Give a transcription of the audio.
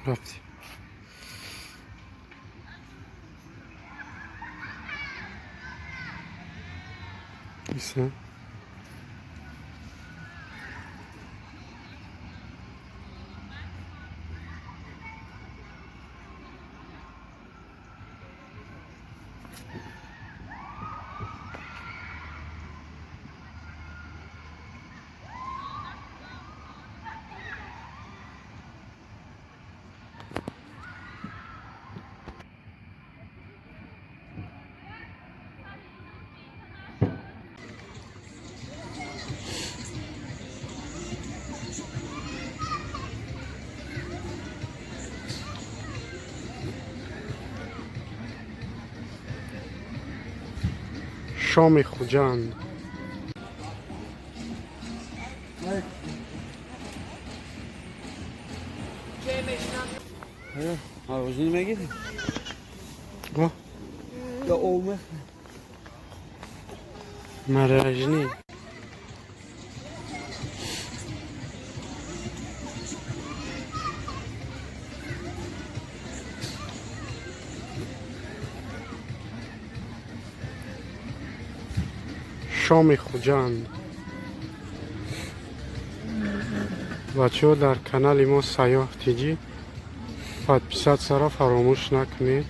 Рафтем. Иса. Шоми Хуҷанд. Мороженое мегирӣ? О, Ё об? Мороженое. Шоми Хуҷанд. Бачаҳо, дар канали мо Сайёҳ Тиҷӣ подписаться ро фаромӯш накунед.